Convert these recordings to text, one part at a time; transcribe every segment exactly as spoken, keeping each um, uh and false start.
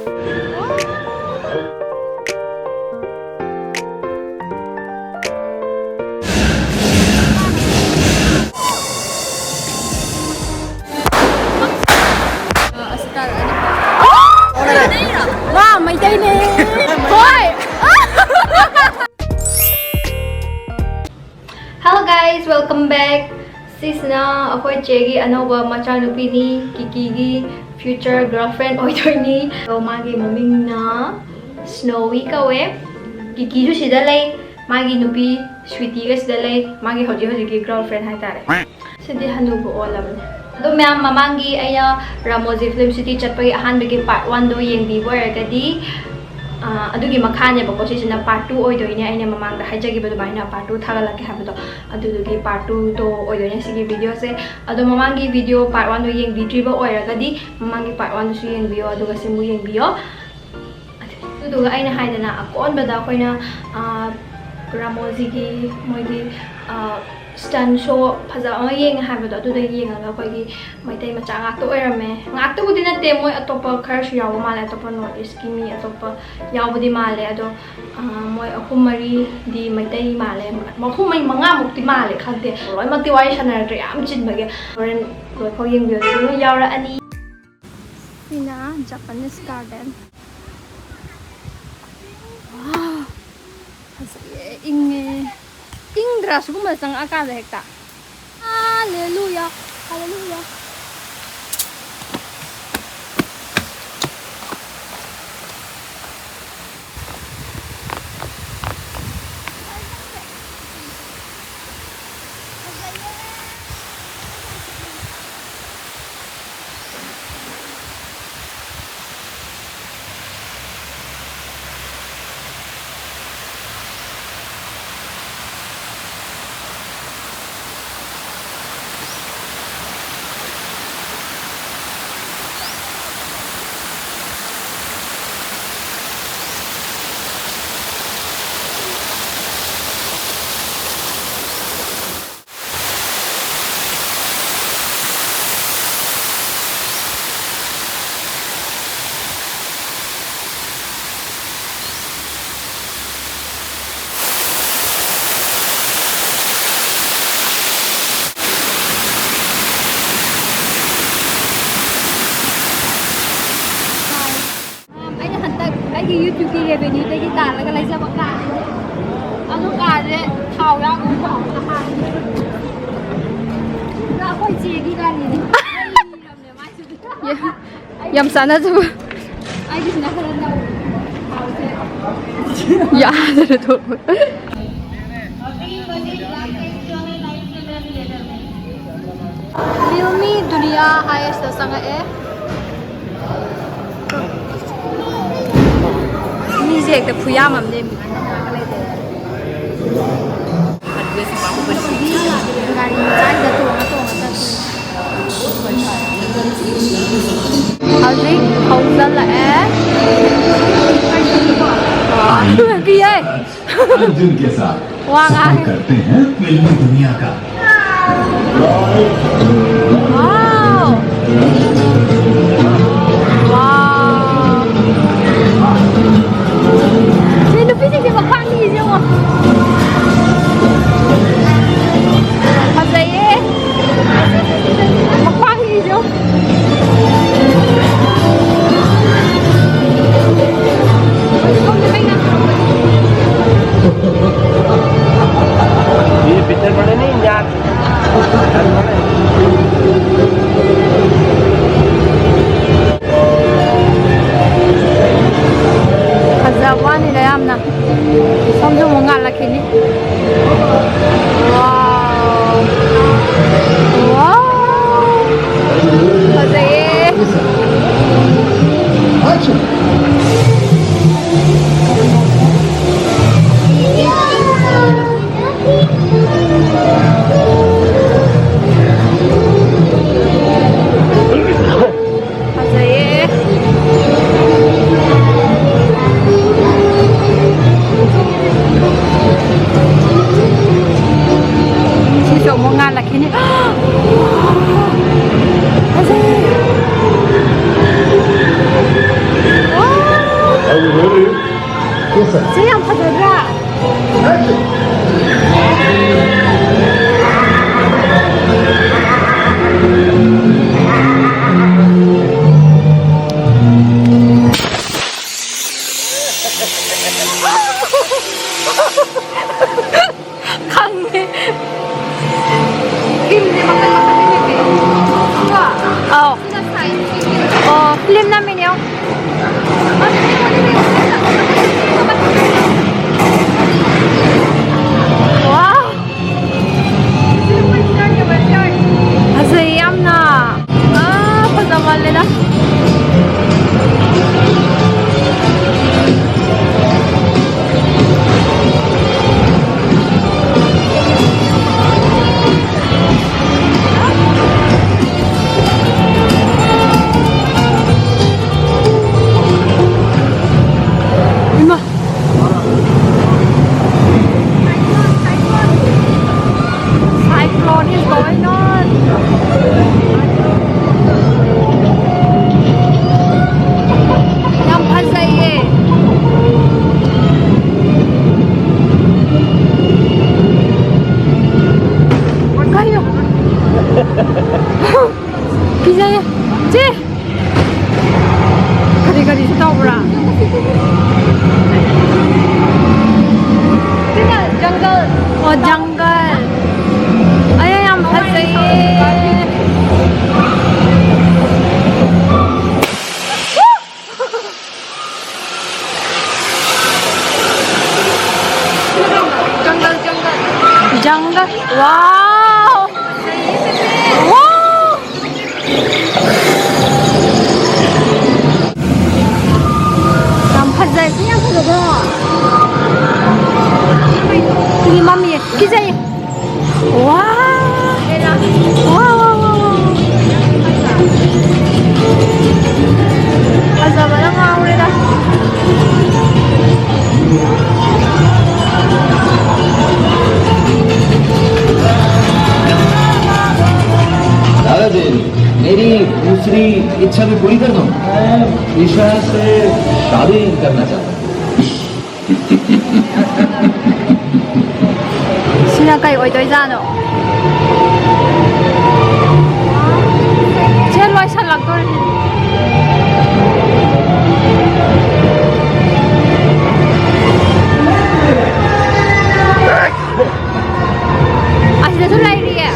ꯃꯥ ꯃꯩꯇꯩꯅꯦ꯫ ꯍꯣꯏ꯫ Hello guys, welcome back. ꯁꯤꯁꯤꯅ ꯑꯩꯈꯣꯏ ꯆꯦꯒꯤ ꯑꯅꯧꯕ ꯃꯆꯥꯅꯨꯄꯤꯅꯤ, ꯀꯤꯀꯤꯒꯤ future girlfriend ꯑꯣꯏꯗꯣꯏꯅꯤ꯫ ꯑꯗꯣ ꯃꯥꯒꯤ ꯃꯃꯤꯡꯅ Snowy ꯀꯧꯋꯦ꯫ ꯀꯤꯀꯤꯁꯨ ꯁꯤꯗ ꯂꯩ, ꯃꯥꯒꯤ ꯅꯨꯄꯤ Sweetyꯒ ꯁꯤꯗ ꯂꯩ, ꯃꯥꯒꯤ ꯍꯧꯖꯤꯛ ꯍꯧꯖꯤꯛꯀꯤ girlfriend ꯍꯥꯏꯇꯥꯔꯦ꯫ ꯁꯤꯗꯤ ꯍꯅꯨꯕ ꯑꯣꯜꯂꯕꯅꯦ꯫ ꯑꯗꯣ ꯃꯌꯥꯝ, ꯃꯃꯥꯡꯒꯤ ꯑꯩꯅ Ramoji Film City ꯆꯠꯄꯒꯤ ꯑꯍꯥꯟꯕꯒꯤ part oneꯗꯣ ꯌꯦꯡꯕꯤꯕ ꯑꯣꯏꯔꯒꯗꯤ, ꯑ, ꯑꯗꯨꯒꯤ ꯃꯈꯥꯅꯦꯕꯀꯣ, ꯁꯤꯁꯤꯅ part two ꯑꯣꯏꯗꯣꯏꯅꯦ꯫ ꯑꯩꯅ ꯃꯃꯥꯡꯗ ꯍꯥꯏꯖꯈꯤꯕ ꯑꯗꯨꯃꯥꯏꯅ part two ꯊꯥꯒꯠꯂꯛꯀꯦ ꯍꯥꯏꯕꯗꯣ, ꯑꯗꯨꯗꯨꯒꯤ part twoꯗꯣ ꯑꯣꯏꯗꯣꯏꯅꯦ ꯁꯤꯒꯤ videoꯁꯦ꯫ ꯑꯗꯣ ꯃꯃꯥꯡꯒꯤ video part oneꯗꯣ ꯌꯦꯡꯕꯤꯗ꯭ꯔꯤꯕ ꯑꯣꯏꯔꯒꯗꯤ, ꯃꯃꯥꯡꯒꯤ part oneꯗꯨꯁꯨ ꯌꯦꯡꯕꯤꯌꯣ, ꯑꯗꯨꯒ ꯁꯤꯃꯨꯛ ꯌꯦꯡꯕꯤꯌꯣ꯫ ꯑꯗꯨꯗꯨꯒ ꯑꯩꯅ ꯍꯥꯏꯗꯅ ꯑꯀꯣꯟꯕꯗ ꯑꯩꯈꯣꯏꯅ, ꯑ, Ramojiꯒꯤ ꯃꯣꯏꯒꯤ, ꯑ, stunt show ꯐꯖꯕ ꯑꯃ ꯌꯦꯡꯉꯦ ꯍꯥꯏꯕꯗꯣ, ꯑꯗꯨꯗ ꯌꯦꯡꯉꯒ ꯑꯩꯈꯣꯏꯒꯤ ꯃꯩꯇꯩ ꯃꯆꯥ ꯉꯥꯛꯇ ꯑꯣꯏꯔꯝꯃꯦ꯫ ꯉꯥꯛꯇꯕꯨꯗꯤ ꯅꯠꯇꯦ, ꯃꯣꯏ ꯑꯇꯣꯞꯄ ꯈꯔꯁꯨ ꯌꯥꯎꯕ ꯃꯥꯜꯂꯦ, ꯑꯇꯣꯞꯄ North Eastꯀꯤ ꯃꯤ ꯑꯇꯣꯞꯄ ꯌꯥꯎꯕꯗꯤ ꯃꯥꯜꯂꯦ꯫ ꯑꯗꯣ, ꯑ, ꯃꯣꯏ ꯑꯍꯨꯝ ꯃꯔꯤꯗꯤ ꯃꯩꯇꯩ ꯃꯥꯜꯂꯦ, ꯑꯍꯨꯝ ꯃꯔꯤ ꯃꯉꯥꯃꯨꯛꯇꯤ ꯃꯥꯜꯂꯦ, ꯈꯪꯗꯦ꯫ ꯂꯣꯏꯅꯃꯛꯇꯤ ꯋꯥꯔꯤ ꯁꯥꯟꯅꯔꯛꯇ꯭ꯔꯦ, ꯌꯥꯝ ꯆꯤꯟꯕꯒꯤ꯫ ꯍꯣꯔꯦꯟ ꯂꯣꯏꯐꯥꯎ ꯌꯦꯡꯕꯤꯌꯣ, ꯑꯗꯨ ꯂꯣꯏ ꯌꯥꯎꯔꯛꯑꯅꯤ꯫ ꯁꯤꯅ Japanese garden꯫ ꯋꯥꯎ! ꯐꯖꯩꯌꯦ, ꯏꯪꯉꯦ꯫ ꯏꯪꯗ꯭ꯔꯥ ꯁꯤꯒꯨꯝꯕ ꯆꯪꯉꯛꯑꯀꯥꯟꯗ ꯍꯦꯛꯇ? ꯍꯥꯂꯦꯂꯨꯌꯥ! ꯍꯥꯂꯦꯂꯨꯌꯥ! ꯑꯩꯒꯤ YouTube-ꯀꯤ revenue-ꯗꯒꯤ ꯇꯥꯜꯂꯒ ꯂꯩꯖꯕ car-ꯅꯤ꯫ ꯑꯗꯨ car-ꯁꯦ ꯊꯥꯎ ꯌꯥꯎꯗꯕ car-ꯅꯤ꯫ ꯑꯗ ꯑꯩꯈꯣꯏ ꯆꯦꯒꯤ ꯒꯥꯔꯤꯅꯤ꯫ ꯌꯥꯝ ꯆꯥꯟꯅꯖꯕ꯫ ꯑꯩꯒꯤꯁꯤꯅ ꯈꯔ ꯅꯧ-, ꯊꯥꯎꯁꯦ꯫ ꯌꯥꯗ꯭ꯔꯦ ꯊꯣꯛꯄ꯫ Realme Dunia ꯍꯥꯏ ꯑꯁꯤꯗ ꯆꯪꯉꯛꯑꯦ꯫ ꯃꯤꯁꯦ ꯍꯦꯛꯇ ꯈꯨꯌꯥꯝ ꯑꯃ ꯅꯦꯝꯃꯤ꯫ ꯒꯥꯔꯤ ꯃꯆꯥꯁꯤꯗ ꯇꯣꯡꯉ ꯇꯣꯡꯉ ꯆꯠꯄꯅꯤ꯫ ꯍꯧꯖꯤꯛ ꯊꯧꯖꯜꯂꯛꯑꯦ꯫ ꯄꯤꯌꯦ꯫ अर्जुन के साथ ꯋꯥ ꯉꯥꯡꯉꯦ꯫ करते हैं फिल्मी दुनिया का। ꯋꯥꯎ! ꯋꯥꯎ! ꯁꯤ ꯅꯨꯄꯤꯁꯤꯡꯁꯦ ꯃꯈ꯭ꯋꯥꯡ ꯅꯤꯛꯏꯁꯦ ꯌꯦꯡꯉꯣ꯫ ꯐꯖꯩꯌꯦ꯫ ꯃꯈ꯭ꯋꯥꯡ ꯅꯤꯛꯏꯁꯦ ꯌꯦꯡꯉꯣ꯫ ये पिक्चर बने नहीं यार। ꯐꯖꯕ ꯋꯥꯅꯤꯗ ꯌꯥꯝꯅ꯫ ꯁꯣꯝꯁꯨ ꯑꯃꯨꯛ ꯉꯥꯜꯂꯛꯈꯤꯅꯤ꯫ ꯋꯥꯎ꯫ ꯋꯥꯎ꯫ ꯐꯖꯩꯌꯦ꯫ ꯐꯖꯩꯌꯦ꯫ ꯁꯤꯁꯨ ꯑꯃꯨꯛ ꯉꯥꯜꯂꯛꯈꯤꯅꯤ꯫ ꯐꯖꯩ꯫ ꯁꯤ ꯌꯥꯝ ꯐꯖꯗ꯭ꯔꯥ? ꯐꯤꯂꯝ ꯅꯝꯃꯤꯅꯦ ꯌꯦꯡꯉꯣ꯫ ꯋꯥꯎ! ꯐꯖꯩ ꯌꯥꯝꯅ꯫ ꯑꯥ, ꯐꯖꯃꯜꯂꯦꯗ꯫ ꯏꯃꯥ! Cyclone is going on. ꯌꯥꯝ ꯐꯖꯩꯌꯦ꯫ ꯀꯩꯅꯣ? ꯀꯤꯖꯩꯌꯦ꯫ ꯆꯦ! ꯀꯔꯤ ꯀꯔꯤꯁꯨ ꯇꯧꯕ꯭ꯔꯥ? ꯁꯤꯅ ꯖꯪꯒꯜ꯫ ꯑꯣ, ꯖꯪꯒꯜ꯫ ꯑꯌꯥ, ꯌꯥꯝ ꯐꯖꯩꯌꯦ꯫ ꯖꯪꯒꯜ, ꯖꯪꯒꯜ꯫ ꯖꯪꯒꯜ꯫ ꯋꯥꯎ! ꯋꯥꯎ! ꯌꯥꯝ ꯐꯖꯩ꯫ ꯁꯤ ꯌꯥꯝ ꯐꯖꯗ꯭ꯔꯣ? ꯁꯤꯗꯤ ꯃꯝꯃꯤꯌꯦ꯫ ꯀꯤꯖꯩꯌꯦ꯫ ꯋꯥ! ꯋꯥ, ꯋꯥ, ꯋꯥ, ꯋꯥ꯫ ꯐꯖꯕꯅ ꯉꯥꯎꯔꯦꯗ꯫ दादाजी, मेरी दूसरी इच्छा भी पूरी कर दो। मैं ईशा से शादी करना चाहता हूँ। ꯁꯤꯅ ꯀꯩ ꯑꯣꯏꯗꯣꯏꯖꯥꯠꯅꯣ? ꯁꯦ, ꯂꯣꯏꯁꯜꯂꯛꯇꯣꯔꯦ꯫ ꯑꯁꯤꯗꯁꯨ ꯂꯩꯔꯤꯌꯦ꯫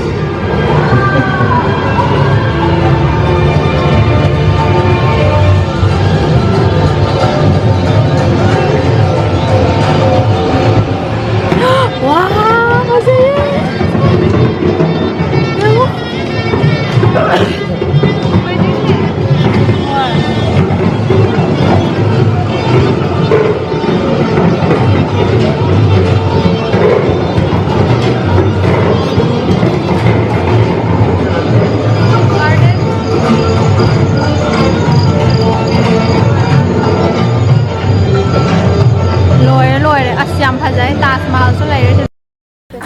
ꯐꯖꯩ, ꯇꯥꯖ ꯃꯍꯜꯁꯨ ꯂꯩꯔꯦ꯫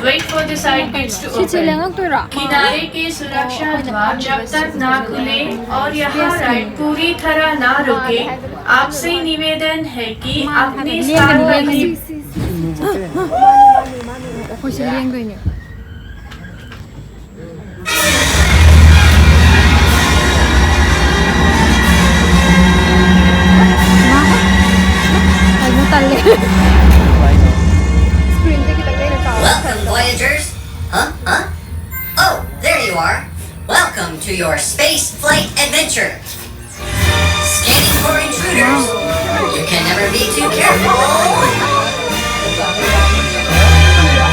Wait for the side gates to open. ꯁꯤꯁꯦ ꯂꯦꯡꯉꯛꯇꯣꯏꯔꯣ? किनारे के सुरक्षा द्वार जब तक ना खुले और यहाँ राइड पूरी तरह ना रुके, आपसे निवेदन है कि अपने स्थान पर ही ꯑꯩꯈꯣꯏꯁꯦ ꯂꯦꯡꯗꯣꯏꯅꯦ꯫ ꯀꯩꯅꯣ ꯇꯜꯂꯦ꯫ Screenꯁꯦ ꯈꯤꯇꯪ ꯍꯦꯟꯅ ꯆꯥꯎꯔ Welcome, Voyagers. Huh? Huh? Oh, there you are. Welcome to your space flight adventure. Scanning for intruders. You can never be too careful.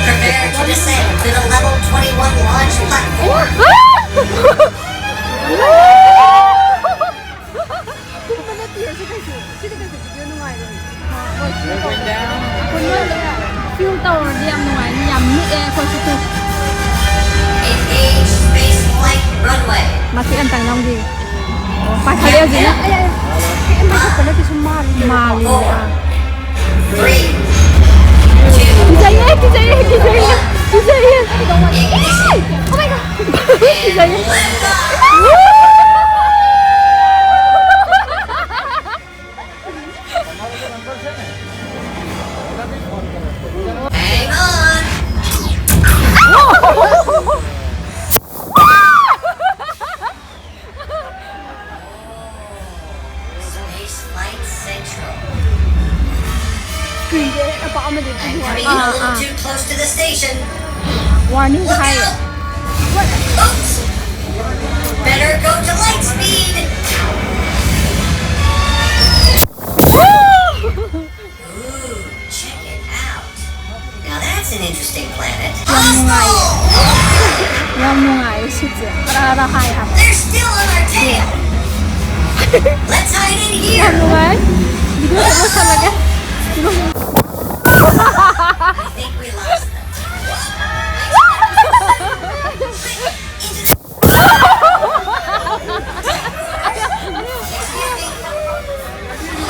Prepare to descend to the level twenty-one launch platform. ꯀꯨꯝꯕ ꯅꯠꯇꯦ ꯁꯤ ꯀꯩꯁꯨ꯫ ꯁꯤꯗꯤ ꯀꯩꯁꯨ video ꯅꯨꯡꯉꯥꯏꯔꯣꯏ꯫ ꯍꯣꯏ, ꯁꯤ ꯇꯧꯔꯣ꯫ Feel ꯇꯧꯔꯗꯤ ꯌꯥꯝ ꯅꯨꯡꯉꯥꯏꯅꯤ, ꯌꯥꯝ ꯅꯤꯛꯑꯦ ꯑꯩꯈꯣꯏꯁꯨ꯫ Engage space flight runway. ꯃꯇꯦꯛ ꯑꯝꯇꯪ ꯅꯝꯈꯤꯒꯦ꯫ ꯑꯣ, ꯄꯥꯏꯈꯠꯂꯦ ꯍꯧꯖꯤꯛꯅ꯫ ꯑꯌꯥ, ꯑꯌꯥ, ꯑꯌꯥ꯫ ꯀꯩꯝ ꯄꯥꯏꯈꯠꯄ ꯅꯠꯇꯦ, ꯁꯨꯝ ꯃꯥꯜꯂꯤ꯫ ꯃꯥꯜꯂꯤ, ꯑꯥ꯫ Three, two, ꯀꯤꯖꯩꯌꯦ, ꯀꯤꯖꯩꯌꯦ, ꯀꯤꯖꯩꯌꯦ, ꯀꯤꯖꯩꯌꯦ꯫ Ignition. Oh my God. ꯀꯤꯖꯩꯌꯦ꯫ Liftoff. Hang on. Space Flight Central. Screenꯁꯦ ꯑꯄꯥꯛ ꯑꯃꯗꯤ ꯑꯗꯨꯝ I'm coming in a ꯅꯨꯡꯉꯥꯏ꯫ ꯑꯥ, little ah. Too close to the station. Warning Look ꯊꯥꯏ꯫ Out! Oops! Better go to light speed! Ooh, check it out. Now that's an interesting planet. ꯌꯥꯝ ꯅꯨꯡꯉꯥꯏꯌꯦ꯫ Hostile! ꯌꯥꯝ ꯅꯨꯡꯉꯥꯏꯌꯦ ꯁꯤꯠꯁꯦ꯫ ꯍꯔꯥ ꯍꯔꯥ ꯍꯥꯏ ꯍꯥꯏꯕ꯫ They're still on our tail. Let's hide in ꯌꯥꯝ here. ꯅꯨꯡꯉꯥꯏ꯫ Video ꯁꯦ ꯂꯣꯏꯁꯜꯂꯒꯦ꯫ I think we lost them. Into the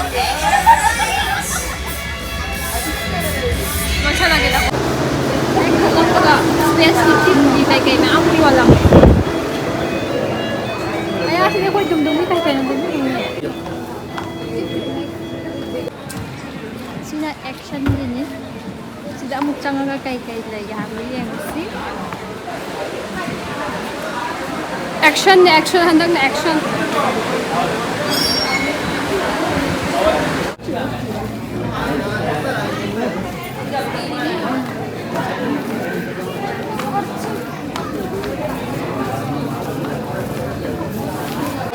Okay, all right. Phase ꯐꯤꯐꯇꯤꯟꯒꯤ ꯀꯩꯀꯩ ꯃꯌꯥꯝ ꯌꯣꯜꯂꯝꯃꯦ꯫ ꯑꯌꯥ, ꯁꯤꯗꯤ ꯑꯩꯈꯣꯏ ꯗꯨꯝꯗꯨꯝꯒꯤ ꯀꯩ ꯀꯩꯅꯣ ꯂꯩꯅꯤꯡꯉꯦ꯫ ꯁꯤꯅ ꯑꯦꯛꯁꯟꯒꯤꯅꯤ꯫ ꯁꯤꯗ ꯑꯃꯨꯛ ꯆꯪꯉꯒ ꯀꯩ ꯀꯩ ꯂꯩꯒꯦ ꯍꯥꯏꯕꯗꯣ ꯌꯦꯡꯉꯁꯤ꯫ ꯑꯦꯛꯁꯟꯅꯦ, ꯑꯦꯛꯁꯟ, ꯍꯟꯗꯛꯅ ꯑꯦꯛꯁꯟ꯫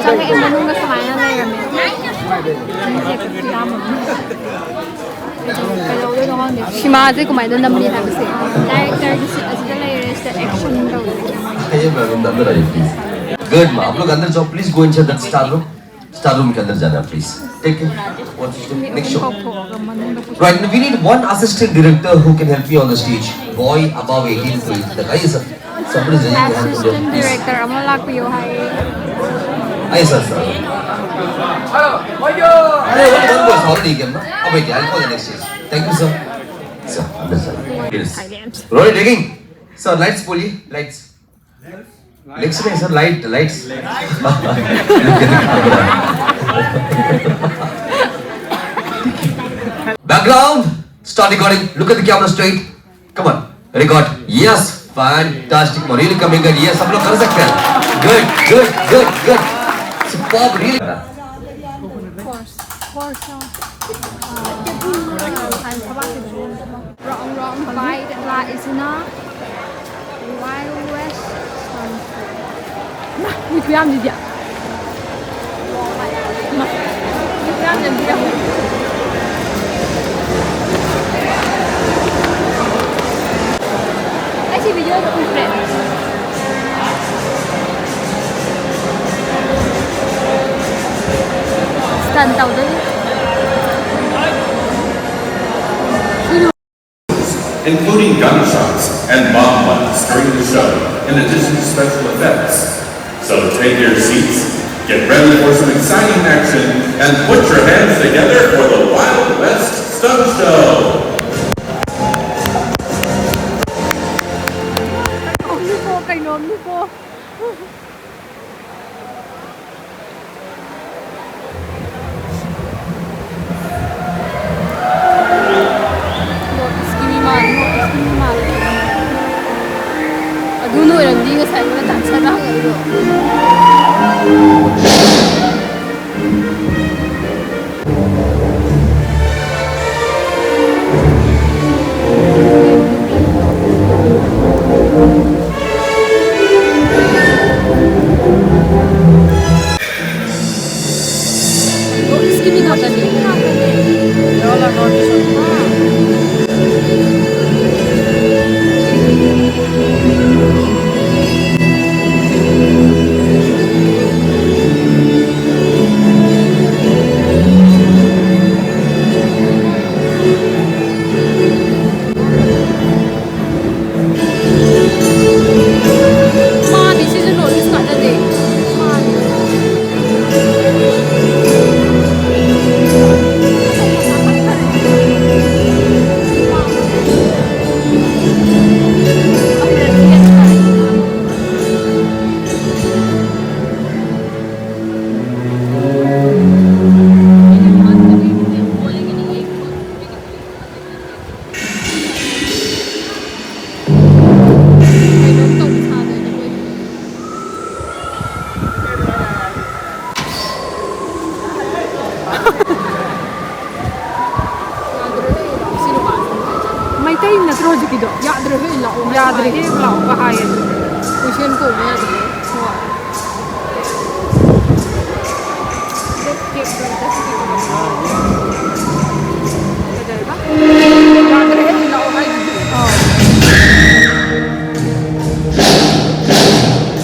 ꯆꯪꯉꯛꯑꯦ, ꯃꯅꯨꯡꯗ ꯁꯨꯃꯥꯏꯅ ꯂꯩꯔꯝꯃꯦ꯫ ꯃꯤꯁꯦ ꯈꯨꯌꯥꯝ ꯑꯃ꯫ ꯀꯩꯗꯧꯗꯣꯏꯅꯣ ꯈꯪꯗꯦ꯫ ꯁꯤꯃꯥꯁꯦ ꯀꯃꯥꯏꯅ ꯅꯝꯃꯤ ꯍꯥꯏꯕꯁꯦ꯫ ꯗꯥꯏꯔꯦꯛꯇꯔꯒꯤ ꯁꯤꯠ ꯑꯁꯤꯗ ꯂꯩꯔꯦ, ꯁꯤꯗ ꯑꯦꯛꯁꯟ ꯇꯧꯔꯤ꯫ Good, ma'am. आप लोग अंदर जाइए, please. Good, ma'am. आप लोग अंदर जाओ, please. Go inside the star room. Star room के अंदर जाना, please. ठीक है? Next show. Right, we need one assistant director who can help me on the stage. Boy above eighteen, please. आइए, sir. Somebody is raising hand. Assistant director ꯑꯃ ꯂꯥꯛꯄꯤꯌꯣ ꯍꯥꯏꯌꯦ꯫ आइए, sir, sir. अरे, one, one boy, sorry, नहीं करना. अब बैठिए, I'll call the next stage. Thank you, sir. Sir, अंदर, sir. Yes. Rolling, taking. Sir, lights बोलिए, lights. Lights नहीं, sir, light, lights. Background, start recording. Look at the camera straight. Come on, record. Yes, fantastic. Really coming good. Yes, सब लोग कर सकते हैं. Good, good, good, good. Superb, really. Of course, of course. Wrong, wrong, bye. ꯂꯥꯛꯏꯁꯤꯅ Wild West ꯁꯟ꯫ ꯃꯥ, ꯃꯤ ꯈꯨꯌꯥꯝꯁꯤꯗꯤ꯫ ꯃꯥ, ꯃꯤ ꯈꯨꯌꯥꯝꯁꯤꯗꯤ꯫ ꯑꯩ ꯁꯤ ꯚꯤꯗꯤꯑꯣꯗ ꯎꯈ꯭ꯔꯦ꯫ Stunt ꯇꯧꯗꯣꯏꯅꯤ꯫ Including gunshots and bomb blasts during the show, in addition to special effects. So take your seats, get ready for some exciting action, and put your hands together for the Wild West Stunt Show! ꯀꯤꯃꯤ ꯉꯥꯛꯇꯅꯦ꯫ ꯃꯥꯅꯤ, ꯁꯤꯁꯨ north east ꯉꯥꯛꯇꯅꯦ꯫ ꯃꯥꯅꯤ꯫ ꯀꯩꯅꯣꯝ ꯇꯧ ꯁꯥꯗꯣꯏꯅꯦ ꯃꯣꯏ꯫ ꯌꯥꯗ꯭ꯔꯦ, ꯁꯤ ꯅꯨꯄꯥꯁꯦ꯫ ꯃꯩꯇꯩ ꯅꯠꯇ꯭ꯔꯣ ꯍꯧꯖꯤꯛꯀꯤꯗꯣ? ꯌꯥꯗ꯭ꯔꯦ, ꯍꯦ, ꯂꯥꯛꯑꯣ ꯍꯥꯏ꯫ ꯌꯥꯗ꯭ꯔꯦ, ꯍꯦ, ꯂꯥꯛꯑꯣꯒ ꯍꯥꯏꯌꯦ꯫ ꯀꯣꯏꯁꯦꯟ ꯀꯧꯕ ꯌꯥꯗ꯭ꯔꯦ꯫ ꯍꯣꯏ꯫ ꯀꯩꯗꯧꯔꯕ? ꯌꯥꯗ꯭ꯔꯦ, ꯍꯦ, ꯂꯥꯛꯑꯣ ꯍꯥꯏꯗꯨꯗꯤ꯫ ꯑꯥ꯫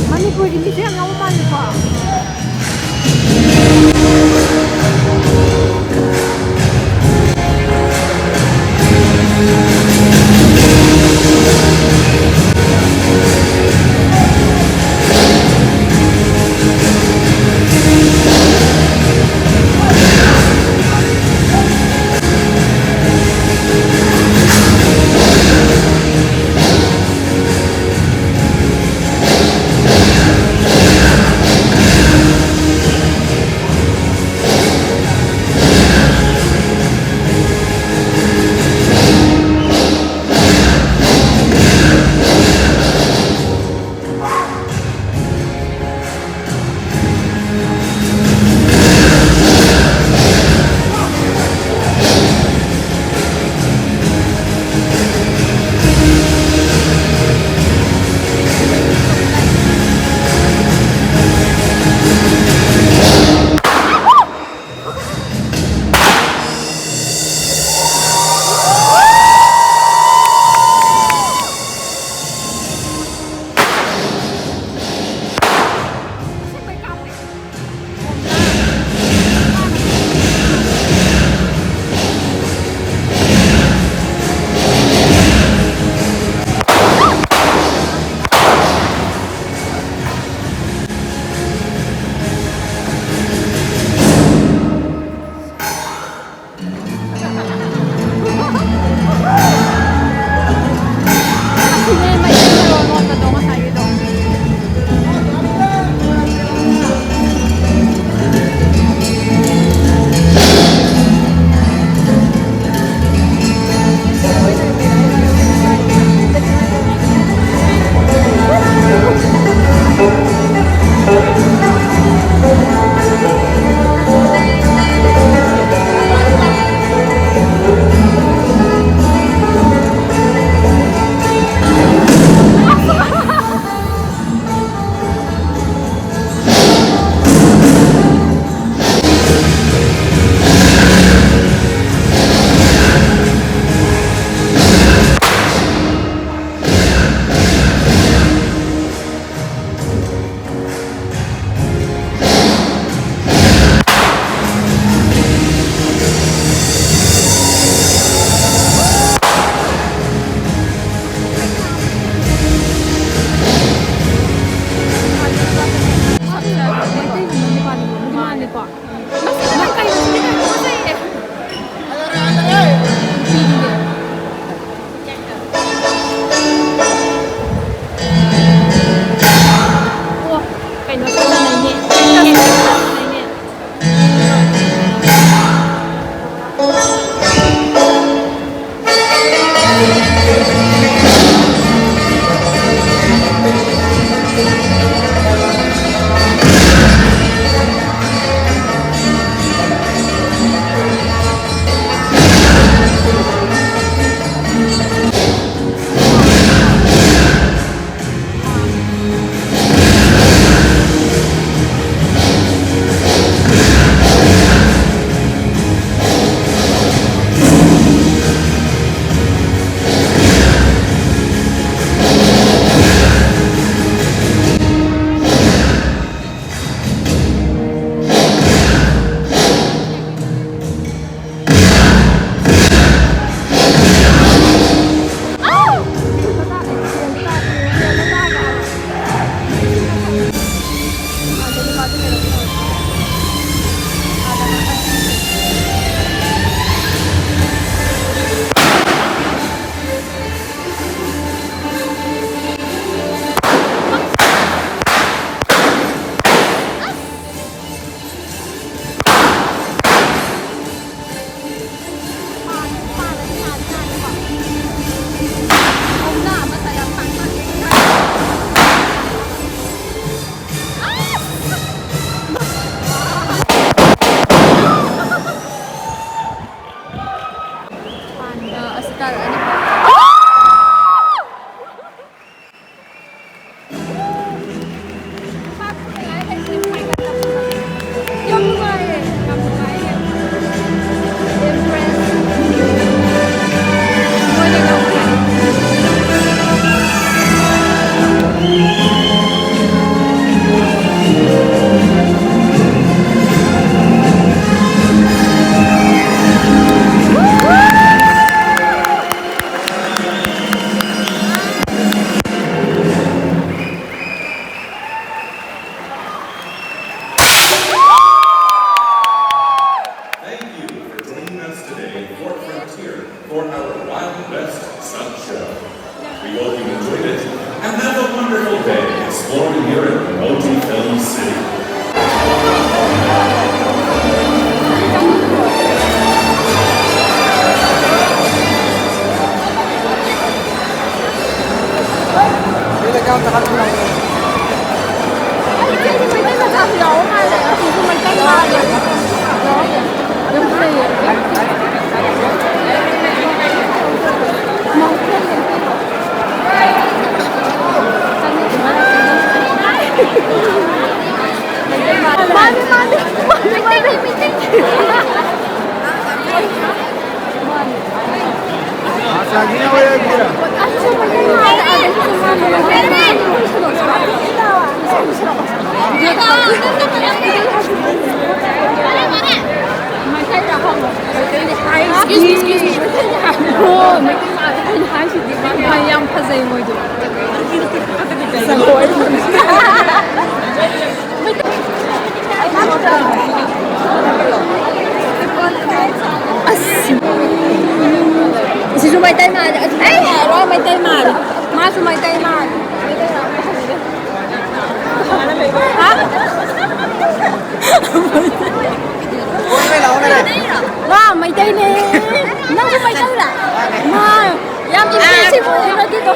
ꯃꯅꯤꯄꯨꯔꯒꯤ ꯃꯤꯁꯦ ꯌꯥꯝ ꯌꯥꯎꯕ ꯃꯥꯜꯂꯦꯀꯣ꯫ Excuse me, excuse me. ꯍꯣ, ꯃꯩꯇꯩ ꯃꯥꯜꯂꯦ꯫ ꯑꯩꯅ ꯍꯥꯏꯁꯤꯗꯤ ꯃꯥ ꯌꯥꯝ ꯐꯖꯩ ꯃꯣꯏꯗꯣ꯫ ꯑꯁ, ꯁꯤꯁꯨ ꯃꯩꯇꯩ ꯃꯥꯜꯂꯦ꯫ ꯑꯁ, ꯑꯩ ꯍꯥꯏꯔꯣ, ꯃꯩꯇꯩ ꯃꯥꯜꯂꯦ꯫ ꯃꯥꯁꯨ ꯃꯩꯇꯩ ꯃꯥꯜꯂꯦ꯫ ꯍꯥ? ꯃꯥ ꯃꯩꯇꯩꯅꯦ꯫ ꯅꯪꯁꯨ ꯃꯩꯇꯩꯔꯥ? ꯃꯥ ꯌꯥꯝ impressive ꯑꯣꯏꯌꯦ ꯅꯪꯒꯤꯗꯣ꯫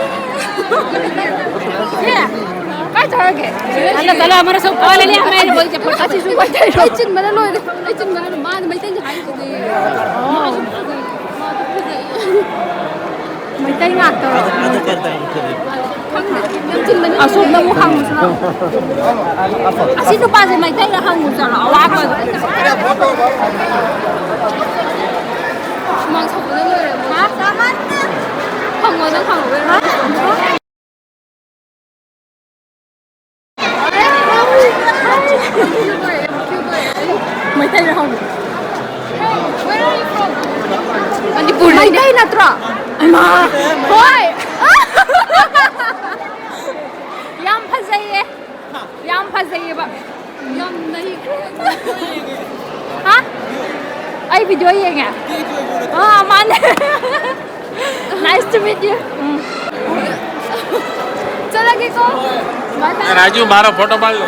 ꯀꯥꯏ ꯆꯠꯈ꯭ꯔꯒꯦ? ꯆꯠꯂꯣ, ꯆꯠꯂꯣ, ꯑꯃꯅ ꯁꯨꯝ ꯄꯥꯜꯂꯅꯤ, ꯑꯃꯅ ꯂꯣꯏ ꯆꯠꯄ꯫ ꯑꯁꯤꯁꯨ ꯃꯩꯇꯩꯔꯣ? ꯑꯩ ꯆꯤꯟꯕꯅ ꯂꯣꯏꯔꯦ꯫ ꯑꯩ ꯆꯤꯟꯕꯅ ꯂꯣꯏꯔꯦ꯫ ꯃꯥꯅ ꯃꯩꯇꯩꯅꯤ ꯍꯥꯏꯁꯤꯗꯤ꯫ ꯃꯥꯁꯨ ꯐꯖꯩ꯫ ꯃꯩꯇꯩ ꯉꯥꯛꯇꯔꯣ? ꯈꯪꯗꯦ꯫ ꯌꯥꯝ ꯆꯤꯟꯕꯅ ꯑꯁꯣꯝꯗ ꯑꯃꯨꯛ ꯍꯪꯉꯨꯁꯤꯔꯣ? ꯑꯁꯤ ꯅꯨꯄꯥꯁꯦ ꯃꯩꯇꯩꯔ ꯍꯪꯉꯨ ꯆꯠꯂꯣ, ꯑꯋꯥꯡꯕꯗꯣ꯫ ꯁꯨꯃꯥꯡ ꯁꯧꯕꯅ ꯂꯣꯏꯔꯦ꯫ ꯍꯥ? ꯍꯪꯉꯣ, ꯅꯪ ꯍꯪꯉꯣ꯫ ꯍꯥ? ꯃꯩꯇꯩꯔ ꯍꯪꯉꯨ꯫ ꯃꯅꯤꯄꯨꯔꯗꯩꯅꯦ꯫ ꯃꯩꯇꯩ ꯅꯠꯇ꯭ꯔꯣ? ꯍꯩꯃꯥ! ꯍꯣꯏ! ꯌꯥꯝ ꯐꯖꯩꯌꯦ꯫ ꯌꯥꯝ ꯐꯖꯩꯌꯦꯕ꯫ ꯌꯥꯝ ꯅꯩꯈ꯭ꯔꯦ꯫ ꯍꯥ? ꯑꯩ video ꯌꯦꯡꯉꯦ? ꯑꯥ, ꯃꯥꯅꯦ꯫ Nice to meet you. Um. ꯆꯠꯂꯒꯦꯀꯣ꯫ Bye bye꯫ Raju, मारो, फोटो मार लो।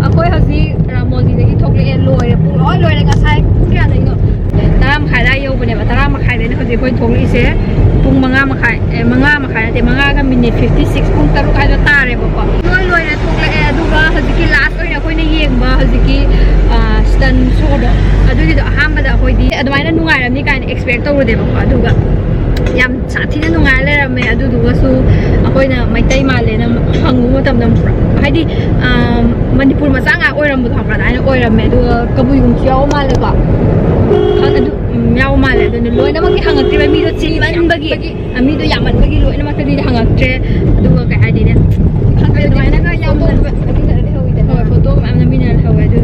ꯑꯩꯈꯣꯏ ꯍꯧꯖꯤꯛ ꯔꯥꯃꯣꯖꯤꯗꯒꯤ ꯊꯣꯛꯂꯛꯑꯦ, ꯂꯣꯏꯔꯦ, ꯄꯨꯡ ꯂꯣꯏ ꯂꯣꯏꯔꯦ꯫ ꯉꯁꯥꯏ ꯄꯨꯡ ꯀꯌꯥꯗꯒꯤꯅꯣ? ꯇꯔꯥ ꯃꯈꯥꯏ ꯑꯗꯥꯏ ꯌꯧꯕꯅꯦꯕ, ꯇꯔꯥ ꯃꯈꯥꯏꯗꯩꯅ ꯍꯧꯖꯤꯛ ꯑꯩꯈꯣꯏ ꯊꯣꯛꯂꯛꯏꯁꯦ ꯄꯨꯡ ꯃꯉꯥ ꯃꯈꯥꯏ, ꯑꯦ, ꯃꯉꯥ ꯃꯈꯥꯏ ꯅꯠꯇꯦ, ꯃꯉꯥꯒ minute fifty six, ꯄꯨꯡ ꯇꯔꯨꯛ ꯍꯥꯏꯗꯣ ꯇꯥꯔꯦꯕꯀꯣ꯫ ꯂꯣꯏ ꯂꯣꯏꯔꯦ, ꯊꯣꯛꯂꯛꯑꯦ꯫ ꯑꯗꯨꯒ ꯍꯧꯖꯤꯛꯀꯤ last ꯑꯣꯏꯅ ꯑꯩꯈꯣꯏꯅ ꯌꯦꯡꯕ ꯍꯧꯖꯤꯛꯀꯤ, ꯑ, stunt showꯗꯣ, ꯑꯗꯨꯒꯤꯗꯣ ꯑꯍꯥꯟꯕꯗ ꯑꯩꯈꯣꯏꯗꯤ ꯑꯗꯨꯃꯥꯏꯅ ꯅꯨꯡꯉꯥꯏꯔꯝꯅꯤ ꯀꯥꯏꯅ expect ꯇꯧꯔꯨꯗꯦꯕꯀꯣ, ꯑꯗꯨꯒ ꯌꯥꯝ ꯁꯥꯊꯤꯅ ꯅꯨꯡꯉꯥꯏꯔ ꯂꯩꯔꯝꯃꯦ꯫ ꯑꯗꯨꯗꯨꯒꯁꯨ ꯑꯩꯈꯣꯏꯅ ꯃꯩꯇꯩ ꯃꯥꯜꯂꯦꯅ ꯍꯪꯉꯨꯕ ꯃꯇꯝꯗ, ꯍꯥꯏꯗꯤ, ꯑ, ꯃꯅꯤꯄꯨꯔ ꯃꯆꯥ ꯉꯥꯛ ꯑꯣꯏꯔꯝꯕꯗꯣ ꯈꯪꯕ꯭ꯔꯥ? ꯑꯗꯨꯃꯥꯏꯅ ꯑꯣꯏꯔꯝꯃꯦ꯫ ꯑꯗꯨꯒ ꯀꯕꯨꯏꯒꯨꯝꯕꯁꯨ ꯌꯥꯎꯕ ꯃꯥꯜꯂꯦꯀꯣ꯫ ꯈꯪ-, ꯑꯗꯨ, ꯎꯝ, ꯌꯥꯎꯕ ꯃꯥꯜꯂꯦ꯫ ꯑꯗꯨꯅ ꯂꯣꯏꯅꯃꯛꯇꯤ ꯍꯪꯉꯛꯇ꯭ꯔꯤꯕ, ꯃꯤꯗꯣ ꯆꯤꯟꯃꯟꯕꯒꯤ꯫ ꯑ, ꯃꯤꯗꯣ ꯌꯥꯝꯃꯟꯕꯒꯤ ꯂꯣꯏꯅꯃꯛꯇꯗꯤ ꯍꯪꯉꯛꯇ꯭ꯔꯦ꯫ ꯑꯗꯨꯒ ꯀꯩ ꯍꯥꯏꯗꯣꯏꯅꯣ? ꯈꯪꯗꯦ, ꯑꯗꯨꯃꯥꯏꯅꯒ ꯌꯥꯝꯅ ꯍꯣꯏ, ꯐꯣꯇꯣꯒ ꯃꯌꯥꯝ ꯅꯝꯃꯤꯟꯅꯔ ꯂꯩꯍꯧꯋꯦ꯫ ꯑꯗꯨ